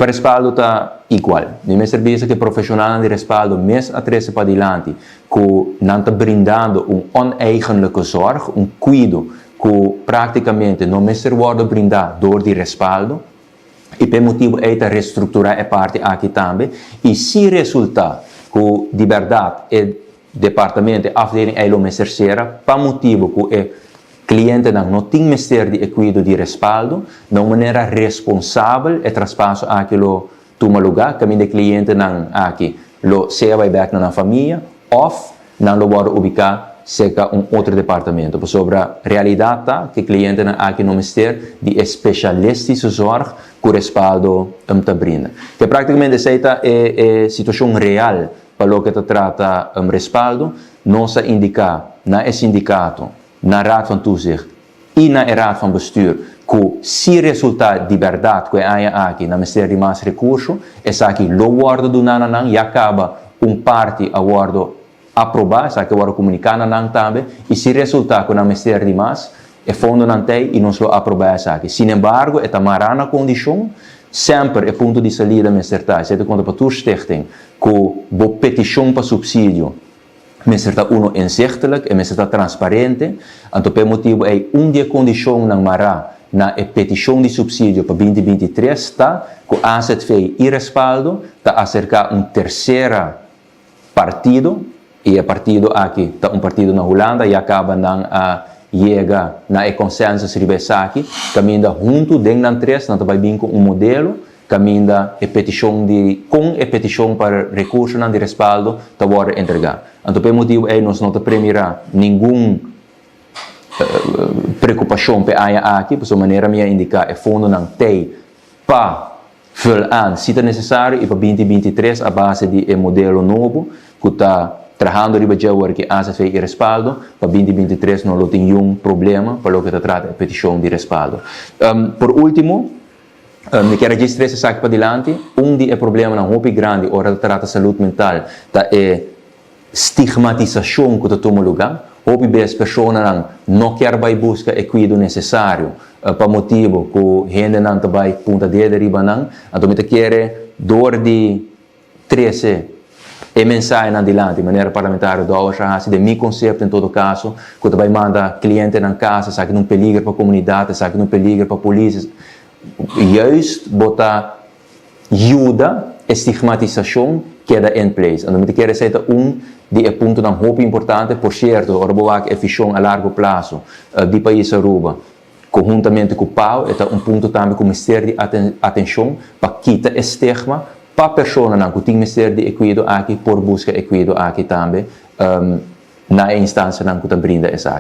pa Respaldo ta igual. Mi mester bisa ku profeshonal di Respaldo mes a trese padilanti ku nan ta brindando un oneigenlijke zorg, un kuido ku práktikamente no mester wòrdu brindá dor di Respaldo, i pa e motibu ei ta restrukturá e parti aki tambe. I si resultá ku di bèrdat e departamento, afdeling ei lo mester sera pa motibu ku e klientenan no tin mester di e kuido di Respaldo, na un manera responsabel e traspaso aki lo tuma lugá, kaminda e klientenan aki lo sea bai bèk na nan famia òf nan lo wòrdu ubiká serka un otro departamento. Pasobra realidat ta ku e klientenan aki no mester di e specialistische zorg ku Respaldo ta brinda. Ku práktikamente esei ta e situashon real pa loke ta trata Respaldo. Nos a indiká na e sindikato, na Raad van Toezicht i na e Raad van Bestuur ku si resultá di bèrdat ku e aña aki nan mester di mas rekurso, esaki lo wòrdu duná na nan. Ya kaba un parti a wòrdu aprobá, esaki a wòrdu komuniká na nan tambe, i si resultá ku nan mester di mas, e fondonan t'ei i nos lo aprobá esaki. Sin embargo, e ta mará na kondishon. Semper e punto di salida mester ta, esei ta konta pa tur stichting, ku bo petishon pa supsidio mester ta uno inzichtelijk, e mester ta transparente. Anto pa e motibu ei un di e kondishonnan mará na e petishon di supsidio pa 2023 ta ku AZV i Respaldo ta aserká un tersera partido, i e partido aki ta un partido na Hulanda. Ya kaba nan a yega na e consensus riba esaki, kaminda huntu den nan tres nan ta bai bin ku un modelo kaminda e petishon di kon e petishon pa rekursonan di Respaldo ta wòrdu entregá. Anto pa e motibu ei nos no ta premirá ningun preokupashon pa e aña aki, pasobra manera mi a indiká, e fondonan t'ei pa vul aan si ta nesesario, i pa 2023 a base di e modelo nobo ku ta trahando riba dje awor ku AZV i Respaldo, pa 2023 no lo tin ningun problema pa loke ta trata e petishon di Respaldo. Por último, mi ke registrá esaki padilanti. Un di e problemanan hopi grandi ora ta trata salú mental ta e stigmatisashon ku ta tuma lugá. Hopi bes personanan no ke bai buska e kuido nesesario pa motibu ku hendenan ta bai punta dede riba nan. Anto mi ta kere dor di trese e mensahenan dilanti, manera parlamentario Dowers a hasi, den mi konsepto en todo kaso, ku ta bai manda klientenan kas, esaki ta un peliger pa komunidat, esaki ta un peliger pa polis. Juist bo ta yuda e stigmatisashon keda in place. Anto mi ta kere esei ta un di e puntonan hopi importante. Por sierto, ora bo wak e vishon a largo plaso di pais Aruba, konhuntamente ku PAO, e ta un punto tambe ku mester di atenshon pa kita e stigma pa personanan ku tin mester di e kuido aki por buska e kuido aki tambe na e instansianan ku ta brinda esaki.